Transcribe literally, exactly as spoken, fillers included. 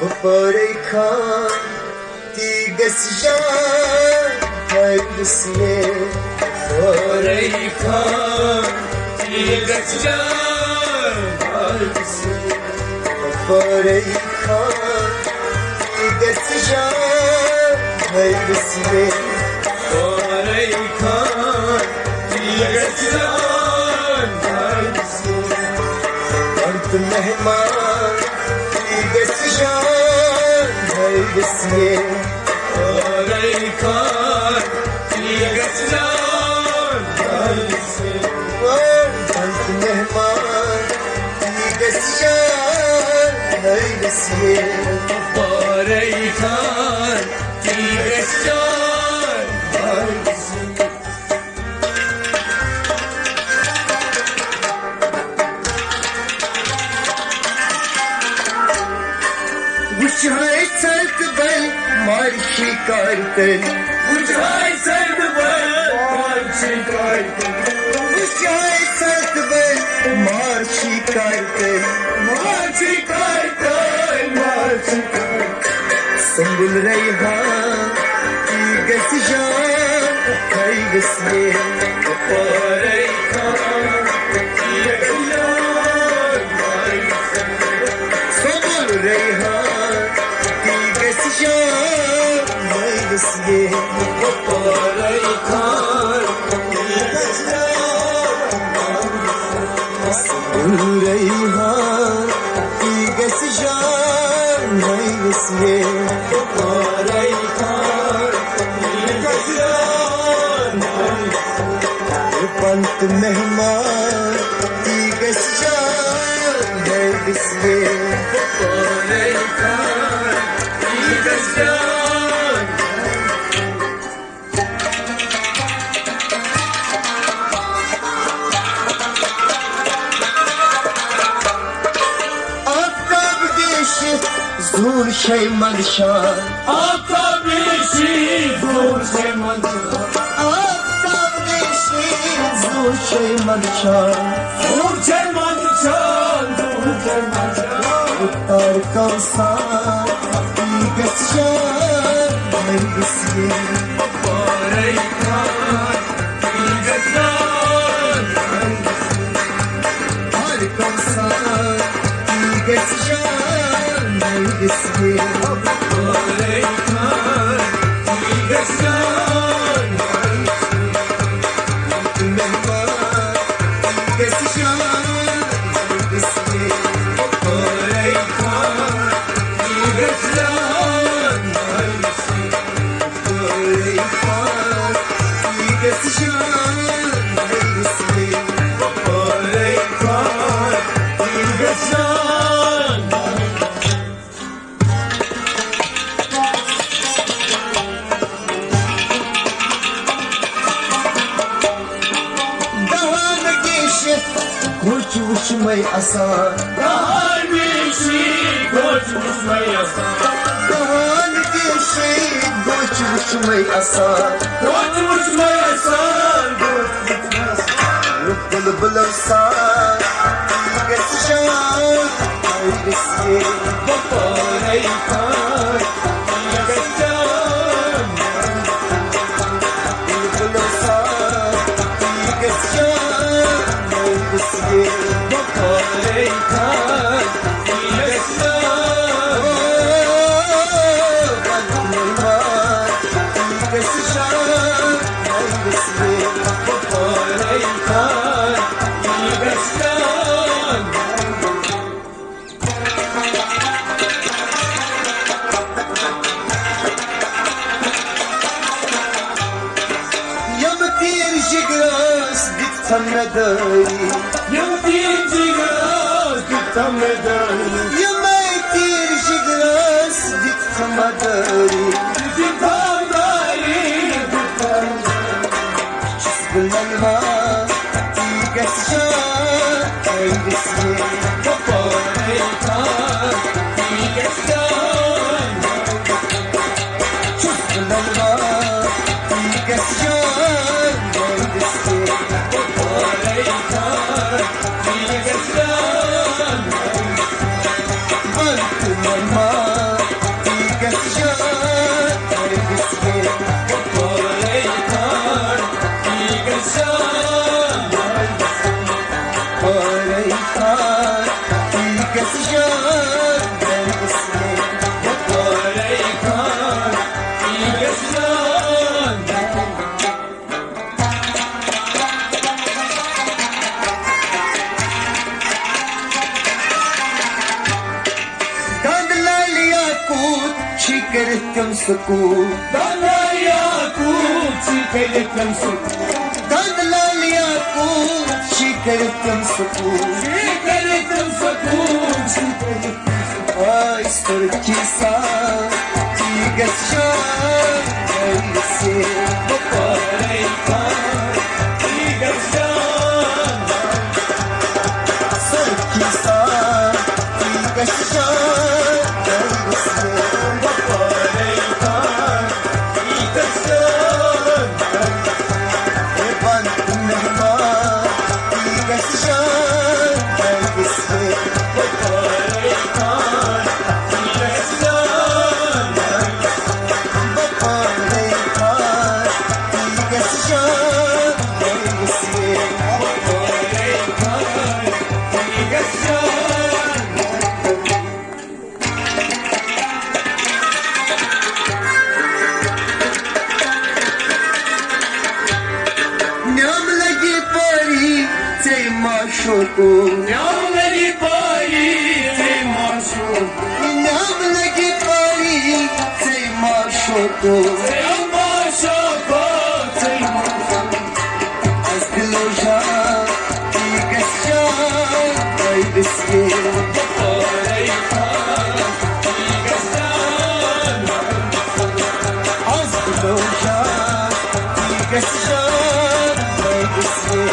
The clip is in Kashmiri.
پورے خان تی گژھِ جان، ہاے وسیلے۔ پورے خان تی گژھِ جان، ہاے وسیلے۔ پورے خان تی گژھِ جان، ہاے وسیلے۔ پورے خان تی گژھِ جان، ہاے وسیلے۔ پنت مہمان تی گژھِ جان، ہاے وسیلے۔ پورے خان تی گژھِ جان، ہاے وسیلے۔ پنت مہمان تی گژھِ جان، ہاے وسیلے۔ پورے خان تی گژھِ جان، ہاے وسیلے۔ وٕچھ ہاے سرد بل مارشی کارتل، وٕچھ ہاے سرد بل مارشی کارتل، وٕچھ ہاے سرد بل مارشی کارتل، مارشی کارتل، مارشی کارتل۔ سنبل ریحان تی گژھِ جان، ہاے وسیلے۔ پورے خان تی گژھِ جان، ہاے وسیلے۔ سنبل ریحان تی گژھِ جان، ہاے وسیلے۔ پورے خان تی گژھِ جان۔ سنبل ریحان تی گژھِ جان، ہاے وسیلے۔ پورے خان تی گژھِ جان۔ پنت مہمان تی گژھِ جان، ہاے وسیلے۔ پورے خان تی گژھِ جان۔ آفتاب گٔژھِتھ زوٗر چھے منٛدچھان۔ آفتاب گٔژھِتھ زوٗر چھے منٛدچھان۔ آفتاب گٔژھِتھ زوٗر چھے منٛدچھان۔ زوٗر چھے منٛدچھان، زوٗر چھے منٛدچھان۔ تارکو سان تی گژھِ جان، ہاے وسیلے۔ پورے خان تی گژھِ جان۔ ہر کُنہِ ساتہٕ تی گژھِ جان، ہاے وسیلے۔ پورے خان تی گژھِ جان۔ مہمان تی گژھِ جان، ہاے وسیلے۔ پورے خان تی گژھِ جان، ہاے وسیلے۔ دہان گیشت کوچ وچھ مے اسان۔ دہان گیشت کوچ وچھ مے اسان۔ دہان گیشت کوچ وچھ مے اسان۔ کوچ وچھ مے اسان۔ بلبلو سان گژھِ جان، ہاے وسیلے۔ بپورے خان گژھِ جان۔ بلبلو سان گژھِ جان، ہاے وسیلے۔ بپورے خان گژھِ جان۔ بپورے خان گژھِ جان۔ یِم تیٖر جِگرَس دِتھ مےٚ دٲری۔ یِم تیٖر جِگرَس دِتھ مےٚ دٲری۔ یِمَے تیٖر جِگرَس دِتھ مےٚ دٲری۔ دِتھ مےٚ دٲری، دِتھ مےٚ دٲری۔ چھُس بہٕ لَلما، تی گژھِ جان، ہاے وسیلے۔ بپورے خان تی گژھِ جان۔ چھُس بہٕ لَلما، تی گژھِ جان، ہاے وسیلے۔ بپورے خان تی گژھِ جان۔ بنت مہمان چی کٔرِتھ تِم سکوٗل۔ دۄدٕ لال یعقوٗب، چی کٔرِتھ تِم سکوٗل۔ دۄدٕ لال یعقوٗب، چی کٔرِتھ تِم سکوٗل۔ چی کٔرِتھ تِم سکوٗل۔ چی کٔرِتھ تِم سکوٗل۔ آے سُرخی سان، تی گژھِ جان، گژھِ بہٕ پانے پان۔ تی گژھِ جان۔ سُرخی سان، تی گژھِ جان، گژھِ بہٕ پانے پان۔ تی گژھِ جان۔ اے بند مہمان، تی گژھِ جان، گژھِ بہٕ پانے پان۔ تی گژھِ جان۔ بہٕ پانے پان، تی گژھِ جان، گژھِ بہٕ پانے پان۔ تی گژھِ جان۔ نیام لگی پاری، ژے ما شوقو۔ نیام لگی پاری، ژے ما شوقو۔ نیام لگی پاری، ژے ما شوقو۔ ژے ما شوقو، ژے ما شوقو۔ از دِلو جان، تی گژھِ جان، تۄہہِ گژھِ۔ از دِلو جان، تی گژھِ جان، تۄہہِ گژھِ۔